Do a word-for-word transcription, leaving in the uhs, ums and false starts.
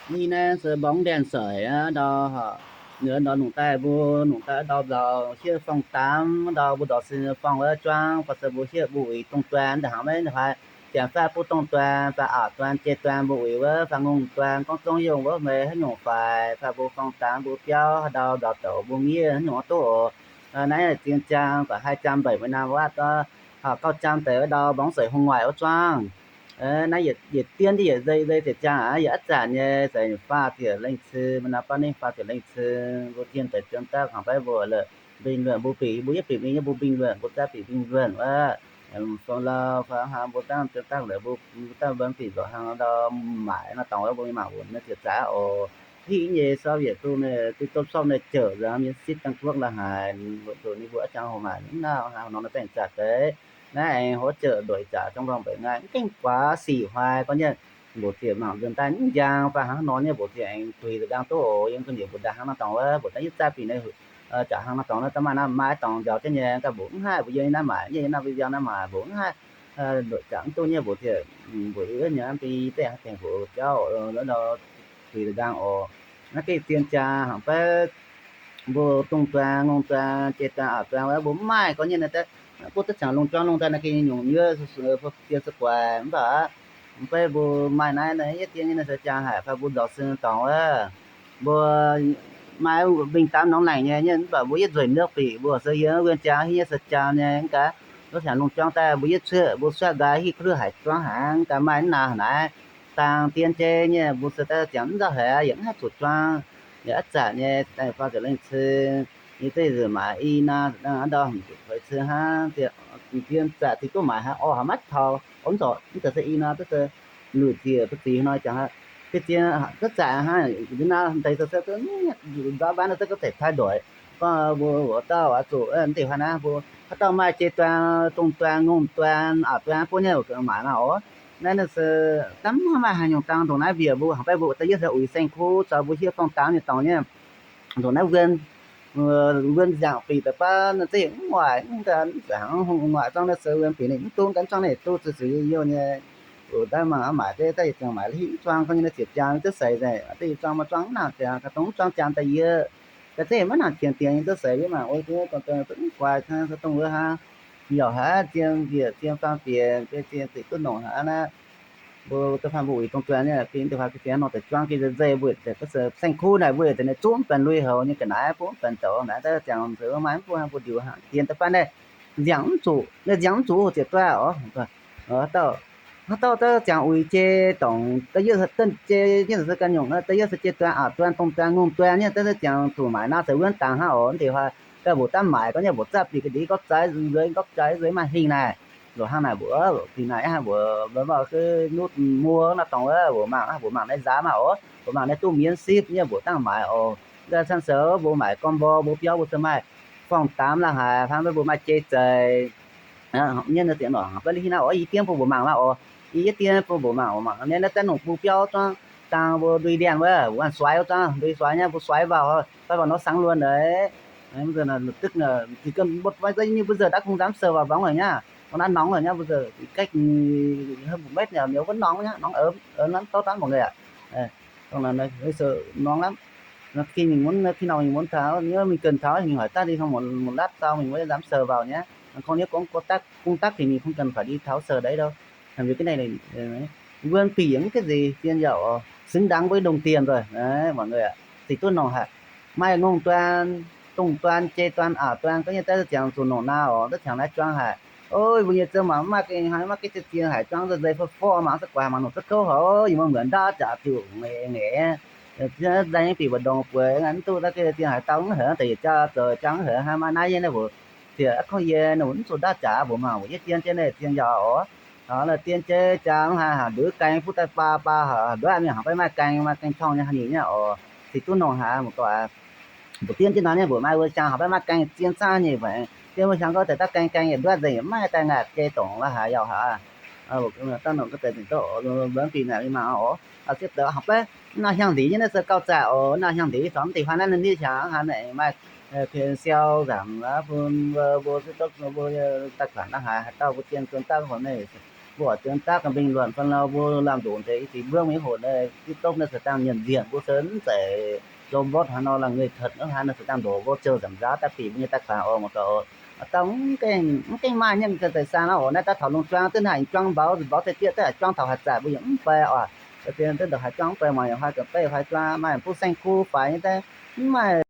Ni ne se bóng đèn sởi, ơ, đo họ, người đo nung tai bu, nung tai đo đo hiệp phong tám, đo bu đo sư phong ơ chuang, pa sư bu hiệp bu ủy tông toàn, đa hăng mấy phải, tiện pha bu tông toàn, pha ả toàn, chế toàn bu ủy ơ, pha ngông toàn, công tông dùng ơ, mê hả nhung phải, pha bu phong tám, bu piao, đo đo tổ bu nghĩa, hả nhung tổ, ơ, nãy là tiền trang, phải hai trăm bảy mươi năm watt, ơ, họ cao trăm tệ đo bóng sởi hùng ngoại ơ chuang. Ơ, nãy giờ, giờ tiên chứ giờ dây, dây tiền trang, à, giờ ắt chả nhé, sởi pha tiền lệnh sư, mà nó pha nên pha tiền lệnh sư, bu tiền tệ tương tác, hăng phải bu lợ, bình luận, bu pỉ, bu yết pỉ, bu yết bu bình luận, bu ta pỉ bình luận, ơ, em, follow, pha hăng bu ta tương tác lợ, bu, bu ta vẫn pỉ gọi hăng đo mãi, nó tổng ơ, bu mãi, bu nó tiền trả, ồ, thì như sao vậy, tôi này, tôi top shop này chở ra miễn ship Trung Quốc là hài, tôi này bu ắt chả hùng ngoại, nó, nó, nó tiền trả thế. Nãy hỗ trợ đổi trả trong vòng bảy ngày, kênh quá xỉ hoài, coi như bổ sung mạng dân tay những giang và hàng nó như bổ sung tùy từ đang tổ, nhưng cái nhiều bổ đa hàng nó tổng, ơ, bổ sung ít ra vì này, ơ, trả hàng nó tổng, nó tao mà nó mãi tổng giờ cái nhà các bổ hai, bổ giờ nó mãi, như nó bây giờ nó mãi, bổ hai, ơ, đổi trả tôi như bổ sung, ừ, bổ ư nhà ăn thì thế, thành phố cho, ơ, nó đó tùy từ đang ổ, nó cái tiền trả hàng phải bu tông toàn, ngông toàn, chế toàn, ả toàn, bu mai, coi như là ta, bu tất cả lông chuang lông ta, nó kia nhung nhớ, sự, sự, sự, sự quà, ơ, phải bu mai nãy, nãy, yết tiếng, nó sẽ chàng hại, phải bu đọc sư tổng, ơ. Bu mai bình tám nóng lạnh nhé, nhưng mà bu yết rồi nước vị, bu sơ hiến, nguyên trang, hiến sơ trang nhé, cả, tất cả lông chuang ta, bu yết sửa, bu sửa gai, hít rửa hại chuang hàng, cả mai nà nãy, tăng tiên chế nhé, bu sơ ta chẳng ra hại, những hại chuột chuang, ya ắt chả nhé, tại pha tiểu lệnh sư, như thế giờ mà y na, đang ăn đo, phải sư ha, thì tiên trả thì tôi mãi ha, ô, ha, mắt thò, ống giỏ, như thế y na, tức là lùi thì, tức thì nói chẳng hạn, cái tiên, rất chả ha, Việt Nam, thầy tôi sẽ, tôi, giá bán nó có thể thay đổi, có, bu, bu, tao, à, chủ, ờ, thì hoa na, bu, có tao mai chế toàn, tông toàn, ngôn toàn, ở toàn, cô nhớ, mãi mà, ô, nên là sự, tắm mà hai nhung tăng, tông nãy việc, bu, hàng phải bu, ta yết ra ủy sinh khu, cho bu hiệp phong tám như tông nhé. Rồi nói vươn, ờ, vươn dạng pì tập ba, nó thế ngoài, nó cả dạng hùng ngoại trong nó sơ vươn pì này, nó tu cắn trong này, tu từ sự yêu nhé. Ở đây mà mãi thế, đây chẳng mãi là hít choang, coi như nó thiệt chang, nó rất xảy ra, ở đây choang mà choang nào chả, cả tống choang chang tay yơ. Cái thế mà nặng tiền tiền, nó rất xảy ra mà, ôi, thế còn tôi cũng quay, sao tôi không ngờ ha. Nhiều hả, tiền, việc, tiền, tăng tiền, cái tiền, tiền, tôi nổ hả, na. Bu, tôi phan bu ủy tông toàn nhé, khi tôi phan cái tiền nó, tôi choang cái dây, dây bu, tôi có sự xanh khu này bu, tôi này trốn toàn lui hầu, như cái này, cũng toàn tổ, này, tôi chẳng, tôi mà, bu, bu điều hả, tiền tôi phan đây. Giảng chủ, nó giảng chủ, thiệt toa, ồ, ồ, tao, tao, tao, tao, chàng ủy chế tổng, tao yết, tân chế, nhân sự cán nhung, tao yết sự chế toàn, à, toàn, tổng toàn, ngôn toàn, nhé, tao, tao, chàng chủ mãi, nó sẽ vươn tàng hả, ổn thì hoa, cái bộ tắm mãi, có nhớ bộ tắp thì cái đi góc trái, dưới, góc trái, dưới màn hình này. Rồi hàng này bộ, ơ, bộ phim này, ha, bộ, bộ, bộ, cái nút mua, nó tổng, ơ, bộ mạng, ha, bộ mạng này giá mà, ổ, bộ mạng này tu miễn ship, nhé, bộ tăng mãi, ổ. Ra sân sở, bộ mãi combo, bộ piao, bộ sơ mai. Phòng tám là hai, tháng với bộ mai chế trời. Ờ, nhân là tiếng đó, có lý nào, ý tiếng của bộ mạng mà, ổ. Ý tiếng của bộ mạng, bộ mạng, nên nó tên nụ bộ piao cho, tăng bộ đuôi đèn với, bộ ăn xoáy cho, đuôi xoáy nhá, bộ xoáy vào, xoáy vào nó sáng luôn đấy. Đấy, bây giờ là lập tức là chỉ cần một vài giây, như bây giờ đã không dám sờ vào bóng rồi nhá. Nó đã nóng rồi nhá, bây giờ cách, ừ, hơn một mét nhỉ, nếu vẫn nóng nhá, nóng ấm, ấm lắm, tốt lắm mọi người ạ. Đây, xong là đây, bây giờ nóng lắm. Nó khi mình muốn, khi nào mình muốn tháo, nếu mình cần tháo thì mình hỏi tắt đi, không một, một lát sau mình mới dám sờ vào nhé. Còn không, nếu có, có tắc, công tắc thì mình không cần phải đi tháo sờ đấy đâu. Làm việc cái này là, ờ, vươn tỉ những cái gì tiền giàu, ờ, xứng đáng với đồng tiền rồi. Đấy, mọi người ạ. Thì tôi nổ hả? Mai ngông toàn, tùng toàn, chê toàn, ảo toàn, có như tết chàng dù nổ nào, tết chàng nói choáng hả? Ôi, bây giờ tôi mà mắc cái, hai mắc cái tiền hải choáng, dây phô phô mà, sắc quà mà nổ sắc khấu hả? Ôi, mà mượn đó, chả chịu, nghe, nghe. Ờ, dây những tỷ bật đồng, quê, ngắn tu, ta cái tiền hải tao, hả? Tại vì cho, tôi choáng, hả? Hai má nái, nó bộ, thì không, ye, nó cũng sụt đá chả, bộ mà, bộ, ye, tiền, tiền này, tiền giàu, ổ. Đó là tiền chế chăng ha, ha, đứa canh phút tay pa, pa, ha, đứa anh hả, phải mai canh, mai canh thong nha, ha, nhỉ nhá, ồ. Thì tôi nổ hả, một tòa, một tiền chế nó nha, buổi mai vừa chăng, hả, phải mai canh, tiền xa nhỉ vậy. Tiền vừa chăng có thể ta canh, canh, đứa gì, mai tay ngạt, chế tổng là hả, giàu hả. Ờ, một cái mà ta nổ có thể tỉnh táo, ờ, bán tiền nào đi mà, ồ. Ờ, tiếp đó, học đấy, nó hiang lý, nó sẽ cao trả, ồ, nó hiang lý, tóm thì hoa nó nên đi chả, hả, này, mai, ờ, phiền sale giảm, ờ, phun, ờ, vô, vô, vô, ờ, tài khoản nó hả, hả, tao có tiền, tương tác, hôm nay, Ƀu tin tắc bình luận phần nào, ƀu làm đủ để ý chí bước mới hổ này, TikTok này sẽ tăng nhận diện, ƀu sơn sẽ robot hà nó là người thật nữa, hà nó sẽ tăng đổ vô chiều giảm giá, ta phỉ như ta khả ồ mà cậu. Tao cũng kênh, cũng kênh mai nhưng cái tài sản nó ổn, ta thảo luận choang, tức là choang báo, báo thời tiết, tức là choang thảo hạt giả, bây giờ cũng phải à. Cái tiền tức là hạt choang phải mà, hai cái phải, hai choang mai, phút xanh khu phải như thế, mai